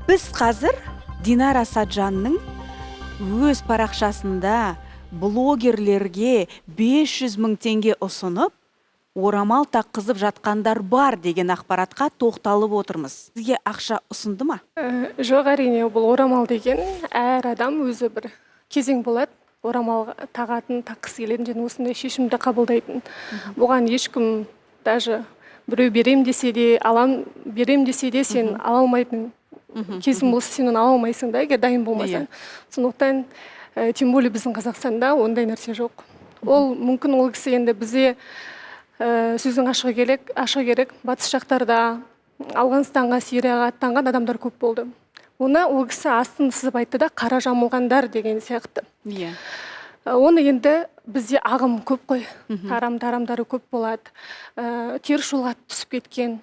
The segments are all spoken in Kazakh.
Біз қазір Динара Саджанның өз парақшасында блогерлерге 500 мың теңге ұсынып, орамал таққызып жатқандар бар деген ақпаратқа тоқталып отырмыз. Сізге ақша ұсынды ма? Жоқ, әрине. Бұл орамал деген, әр адам өзі бір кезең болады, орамал тағатын, таққысы келетін және осындай шешімді қабылдайтын. Бұған ешкім, даже біреу берем десе де, алам, берем десе де, сен ала алмайтын кезің болса, сен оны ала алмайсың да, егер дайын болмасаң. Сондықтан тем более біздің Қазақстанда ондай нәрсе жоқ. Ол мүмкін, ол кісі енді бізде, сөздің ашығы керек, батыс жақтарда, Ауғанстанға, Сирияға аттанған адамдар көп болды. Оны ол кісі астын сызып айтты да, қара жамылғандар деген сияқты. Оны енді бізде ағым көп қой, тарам тарамдары көп болады. Теріс жолға түсіп кеткен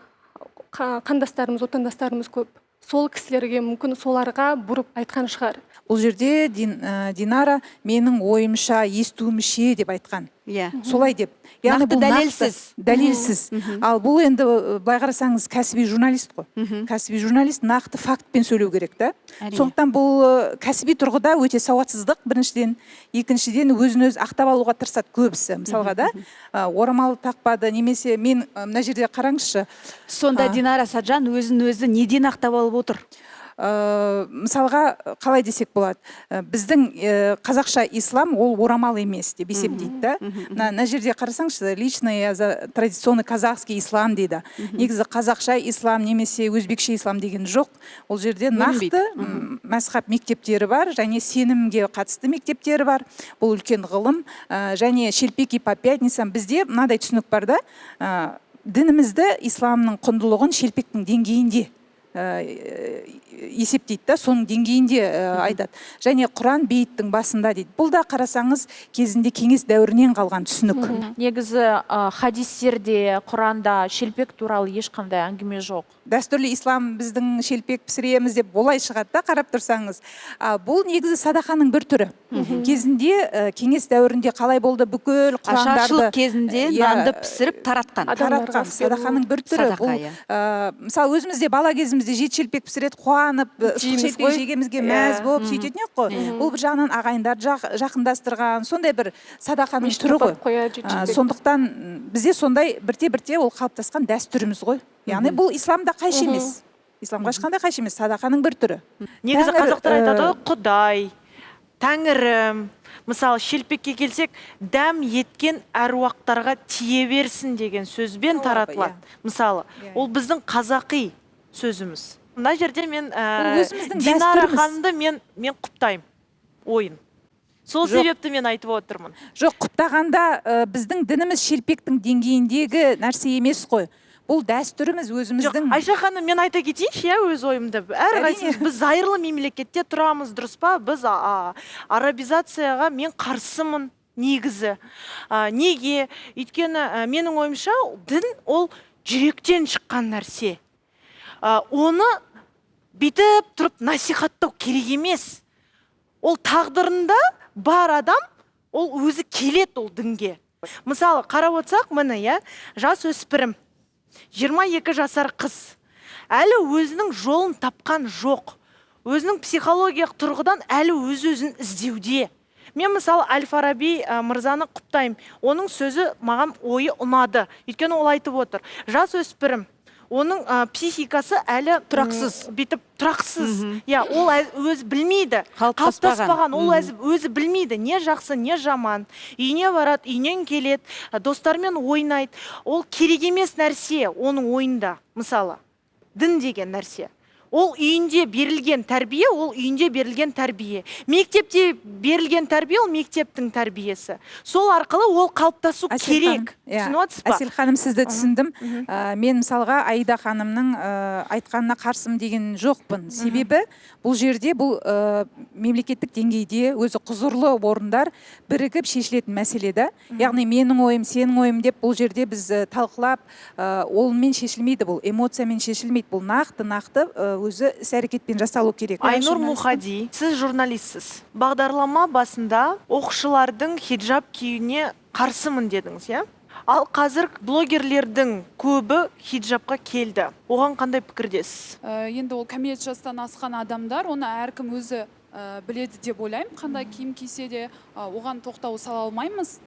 қандастарымыз, отандастарымыз көп. Сол кісілерге, мүмкін, соларға бұрып айтқан шығар. Бұл жерде Динара «менің ойымша, естуімше» деп айтқан. Солай деп. Яғни Нақты бұл дәлелсіз. Дәлелсіз. Ал бұл енді, былай қарасаңыз, кәсіби журналист қой. Кәсіби журналист нақты фактпен сөйлеу керек та. Сондықтан бұл кәсіби тұрғыда өте сауатсыздық біріншіден, екіншіден, өзін өзі ақтап алуға тырысады көбісі. Мысалға да, орамал тақпады немесе мен, мына жерде қараңызшы. Сонда Динара Саджан өзін өзі неден ақтап алып отыр? Мысалға, қалай десек болады? Біздің қазақша ислам ол орамал емес деп есептейді да. Мына жерде қарасаңызшы, «лично я за традиционный казахский ислам» дейді. Негізі қазақша ислам немесе өзбекше ислам деген жоқ. Ол жерде Бөлінбейді. нақты мәзхаб мектептері бар және сенімге қатысты мектептері бар. Бұл үлкен ғылым. Және шелпеки по пятницам, бізде мынадай түсінік бар да, дінімізді, исламның құндылығын шелпектің деңгейінде есептейді да, соның деңгейінде айтады. Және Құран бейіттің басында дейді. Бұл да, қарасаңыз, кезінде кеңес дәуірінен қалған түсінік. Негізі хадистерде, Құранда шелпек туралы ешқандай әңгіме жоқ. Дәстүрлі ислам біздің шелпек пісіреміз деп олай шығады да, қарап тұрсаңыз. А, бұл негізі садақаның бір түрі. Кезінде кеңес дәуірінде қалай болды, бүкіл құрандарды Ашаршылық кезінде нанды пісіріп таратқан. Адамдарға таратқан. Ас беру. Садақаның бір түрі Садақа, бұл. иә. Мысалы, өзіміз де бала кезімізде жеті шелпек пісіреді, қуанып, ыстық Жейміз шелпек ғой. жегенімізге мәз болып сөйтетін едік қой. Бұл бір жағынан ағайындарды жақындастырған сондай бір садақаның Мешітке түрі ғой. апарып қояды жеті шелпек. Сондықтан бізде сондай бірте бірте ол қалыптасқан дәстүріміз ғой. Яғни бұл исламда қайшы емес, исламға ешқандай қайшы емес, садақаның бір түрі. Негізі қазақтар айтады ғой, құдай, тәңірім. Мысалы, шелпекке келсек, дәм еткен әруақтарға тие берсін деген сөзбен Сауабы, таратылады. Мысалы, ол біздің қазақи сөзіміз. Мына жерде мен Бұл өзіміздің Динара дәстүріміз. ханымды мен құптаймын ойын. Сол Жоқ. себепті мен айтып отырмын. Жоқ, құптағанда, біздің дініміз шелпектің деңгейіндегі нәрсе емес қой. Бұл дәстүріміз өзіміздің. Жоқ, Айша ханым, мен айта кетейінші, иә, өз ойымды. Әрқайсымыз, біз зайырлы мемлекетте тұрамыз, дұрыс па? Біз арабизацияға мен қарсымын негізі. Неге? Өйткені менің ойымша, дін ол жүректен шыққан нәрсе. Оны бүйтіп тұрып насихаттау керек емес. Ол тағдырында бар адам, ол өзі келеді ол дінге. Мысалы, қарап отырсақ, міне, иә, жас өспірім, 22 жасар қыз әлі өзінің жолын тапқан жоқ, өзінің психологиялық тұрғыдан әлі өз өзін іздеуде. Мен, мысалы, әл Фараби мырзаны құптаймын. Оның сөзі маған, ойы ұнады, өйткені ол айтып отыр, жас өспірім, оның психикасы әлі Тұрақсыз. Бүйтіп тұрақсыз, иә, ол өзі білмейді. Қалыптаспаған. Қалыптаспаған. Ол өзі білмейді не жақсы, не жаман. Үйіне барады, үйінен келеді, достарымен ойнайды. Ол керек емес нәрсе оның ойында, мысалы, дін деген нәрсе. Ол үйінде берілген тәрбие, ол үйінде берілген тәрбие, мектепте берілген тәрбие, ол мектептің тәрбиесі. Сол арқылы ол қалыптасу Әсел керек. ханым, иә. Түсініп отырсыз ба? Әсел ханым, сізді түсіндім. Мен, мысалға, Аида ханымның айтқанына қарсымын деген жоқпын. Себебі бұл жерде бұл мемлекеттік деңгейде өзі құзырлы орындар бірігіп шешілетін мәселе да. Яғни менің ойым, сенің ойым деп бұл жерде біз талқылап, онымен шешілмейді, бұл эмоциямен шешілмейді. Бұл нақты нақты өзі іс әрекетпен жасалу керек. Айнұр Журналистпін. Мухади, сіз журналистсіз. Бағдарлама басында оқушылардың хиджаб киюіне қарсымын дедіңіз, иә? Ал қазір блогерлердің көбі хиджабқа келді. Оған қандай пікірдесіз? Енді ол кәмелет жастан асқан адамдар, оны әркім өзі біледі деп ойлаймын. Қандай киім кисе де, оған тоқтау сала алмаймыз.